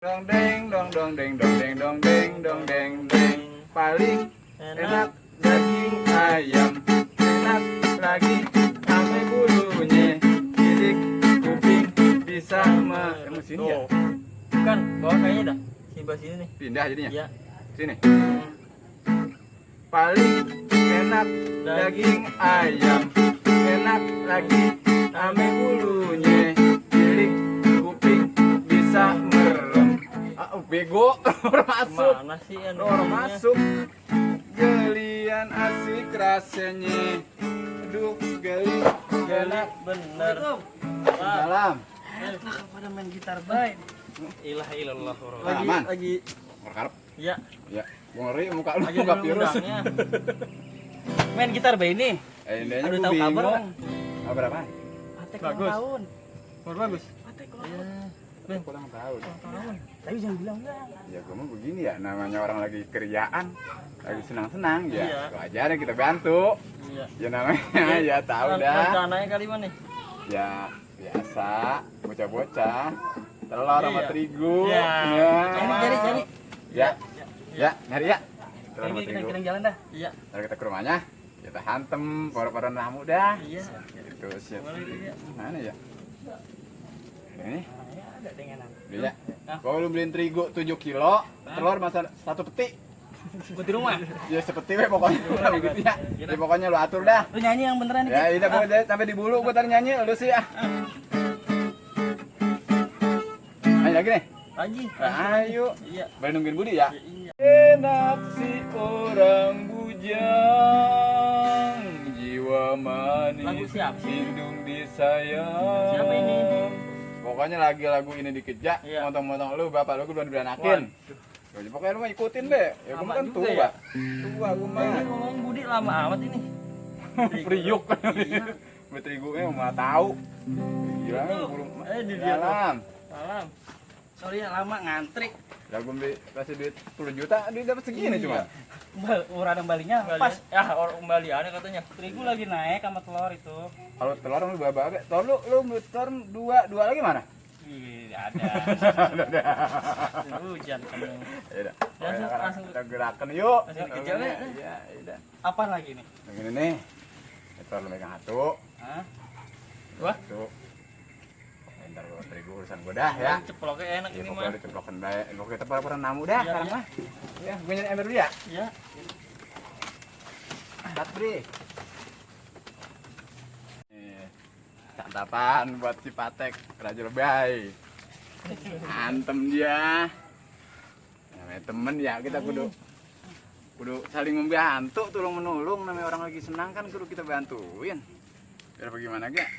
Dong deng dong dong deng dong deng dong deng dong deng deng. Paling enak daging ayam, enak lagi ame bulunya, gilik kuping bisa mesin ya. Bukan, bawa kayaknya dah. Sebelah sini nih. Pindah jadinya. Iya. Sini. Paling enak daging ayam, enak lagi ame bulunya, gilik kuping bisa merem. Bego, masuk. Mana sih yang Orang masuk. Gelian asik rasanya. Aduh, geli, geli. bener. Salam. Lah pada main gitar baik. Ilah ilallah. Lagi Aman. lagi Berkarep. ya, Ya, gua ngeri muka lu lagi muka pirang. urusnya. Main gitar baik ini. Intinya Aduh, gua tahu kabar bingung. Berapa? Patek Bagus. tahun. Bagus. Patek Iya. Ben, Ulang tahun. tahun. Tapi jangan bilang enggak. Ya gua mah begini ya, namanya orang lagi keriaan, lagi senang-senang ya. Iya. Wajar ya kita bantu. Iya. Ya namanya ya tahu dah. Rencananya kali mana nih? Ya biasa, bocah-bocah. Telur sama Iya. terigu. Iya. Ya. Cari. Ya. Ya, nyari ya. Telur sama Ini kita terigu. jalan dah. Iya. Lalu kita ke rumahnya, kita hantem para namu dah. Iya. Itu siap. Boleh itu ya. Mana ya? Ini, Ya, ada denganan. beli ya. Ah. Kalau lu beliin terigu 7 kilo, telur masa 1 peti. Buat di rumah. Ya sepeti we pokoknya. Gitu ya. Ya pokoknya lu atur dah. Lu nyanyi yang beneran nih. Ya, iya pokoknya sampai di bulu gua tadi nyanyi lu sih ya. Ayo lagi nih. Lagi. Ayo. Iya. Boleh nungguin Budi ya? Iya. Enak si orang bujang, jiwa Lagu manis, siapa sih? lindung disayang. Siapa ini? Pokoknya lagi lagu ini dikejar, Iya. motong-motong lu, bapak lu belum diberanakin. Jadi pokoknya lu mah ikutin deh. Ya gua Lama kan juga tua. ya? Tua gua Ini mah. ngomong Budi lama amat ini. Priuk. Iya. Betrigunya mah tahu. Gila, belum. Di dia tuh. Salam. Salam. Sorry ya lama ngantri. Ya gua beli kasih duit 10 juta, dia dapat segini Iya. cuma. Urang balinya pas. Ya orang kembaliannya katanya. Terigu lagi naik sama telur itu. Kalau telur lu berapa? Telur lu beli telur dua lagi mana? Iya ada. Hujan kamu. Ya udah. Langsung- Kita gerakan yuk. langsung dikejar, ya? Iya, udah. Apa lagi nih? Begini nih. Kita lu megang satu. Hah? Wah, Satu. Ntar gua terigu urusan gua dah ya. ceploknya enak Ya ini pokoknya mah. diceplokin baik. Pokoknya kita para namu dah Iya, sekarang iya. mah. Ya, gua nyari ember dulu ya. Iya. Tat Bri. Nih, santapan buat si Patek Raja Lebay. Antem dia. Namanya temen ya, kita kudu saling membantu, tolong menolong. Namanya orang lagi senang kan kudu kita bantuin. Biar bagaimana gak?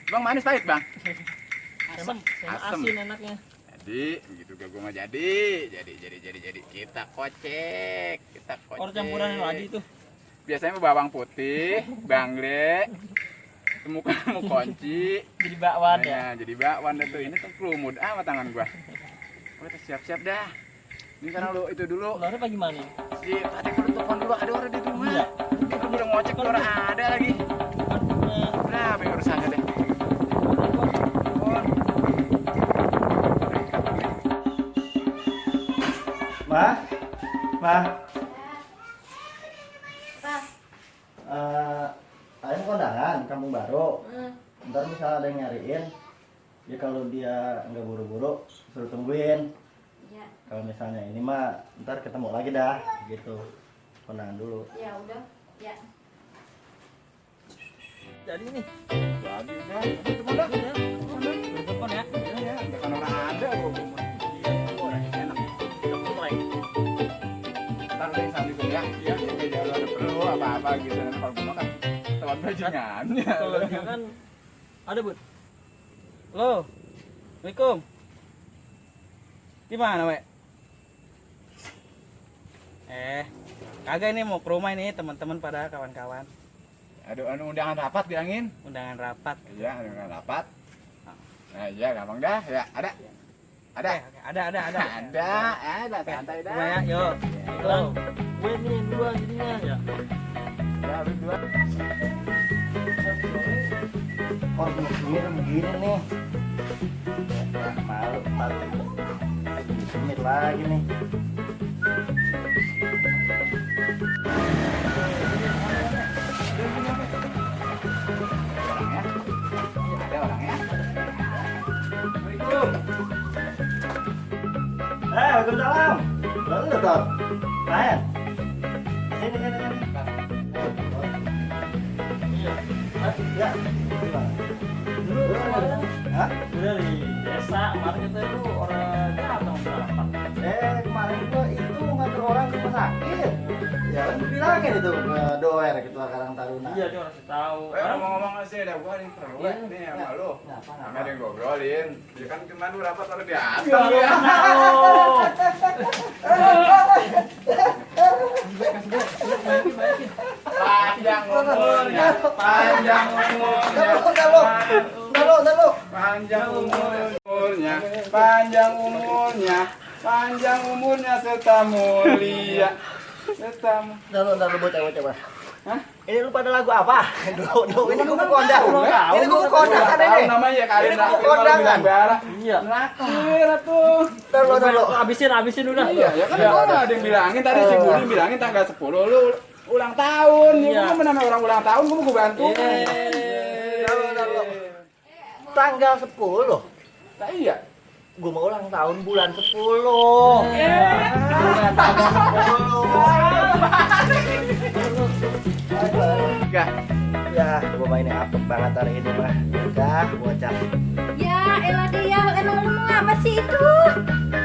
Bang manis pahit bang. Asam, Asem. asin enaknya. Jadi begitu gak gua mah jadi kita kocek. Or campuran lagi tuh. Biasanya mah bawang putih, bangle, kamu kunci. Jadi bakwan ya. Nah, jadi bakwan dah tuh. Ini tuh kerumud sama tangan gua. Gua tuh siap-siap dah. Ini karena lu itu dulu. Telurnya apa gimana? Si Patek dulu telepon dulu, ada orang di rumah. Iya. Kita udah ngocek orang ada lagi. Udah, apa urusannya deh. Ma, Ma, ayah mau kondangan kampung baru. Ntar misalnya ada yang nyariin, ya kalau dia nggak buru-buru, suruh tungguin. Ya, Kalau misalnya ini mah, ntar ketemu lagi dah, gitu. Kondangan dulu. ya udah, ya. Jadi nih. Jadi dah, telepon dah. Telepon ya. Ya, kan orang ada gua. Enak. Telepon lagi. Ntar lu yang sambil gua ya. Iya, meja lu ada perlu apa-apa gitu. Nanti kalau gua kan telat bajingannya. Kalau dia kan ada bud. Halo. Assalamualaikum. Gimana, Wek? Kagak ini mau ke rumah ini teman-teman pada kawan-kawan. Aduh, undangan rapat bilangin. Undangan rapat. Iya, undangan rapat. Nah, iya gampang dah. Ya, ada. Ada. Oke, ada. Ada, santai dah. Coba ya, yuk. Yo. Gue nih dua jadinya ya. Ya, berdua. Oh, begini nih. Nah, Semit lagi nih. Orangnya. Ada orangnya. Waalaikumsalam. Lalu Tor. Main. Sini. Ya. Gimana? Hah? Udah di desa kemarin kita itu orang datang berapa? Kemarin gua itu ngatur orang ke rumah sakit. Ya kan gua bilangin itu ke doer gitu Karang Taruna. Iya dia harus tahu. Ngomong-ngomong sih ada gua nih perlu Iya. nih sama lu. Kenapa? Nggak ada yang ngobrolin. Ya kan kemarin lu rapat kalau di atas Ya, ya. Panjang umurnya, panjang umurnya. Panjang umurnya, panjang umurnya, panjang umurnya serta mulia. Ntar lu coba. Hah? Ini lu pada lagu apa? Duh, ini kuku kondangan. Belum tahu. Ini kuku kondangan Tahu ini. namanya kalian Ini raktir kuku kalau kondangan. bilang bara. Iya. Raktir tuh. Ntar lu. Habisin udah. Iya, ya kan gua ada yang bilangin tadi si Budi bilangin tanggal 10 lu ulang tahun. Ya Iya. gua namanya orang ulang tahun gua mau bantu. Ntar lu. Tanggal 10. Nah, iya. Gua mau ulang tahun bulan 10. Tanggal 10. Enggak. Ya, gua mainnya apek banget hari ini mah. Udah, bocah. Ya, elah dia, emang lu mau apa sih itu?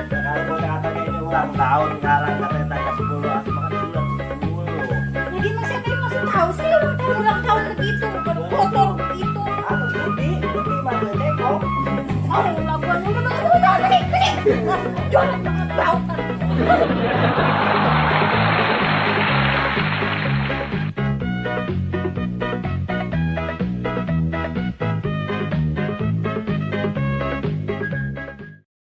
Kalau bocah katanya ini ulang tahun sekarang katanya tanggal 10, aku makan bulan 10. Lagi mas siapa yang masih tahu sih ulang tahun begitu, baru kotor begitu. Aku Budi manggil Teko. Oh, laguan udah, jualan banget bau kan.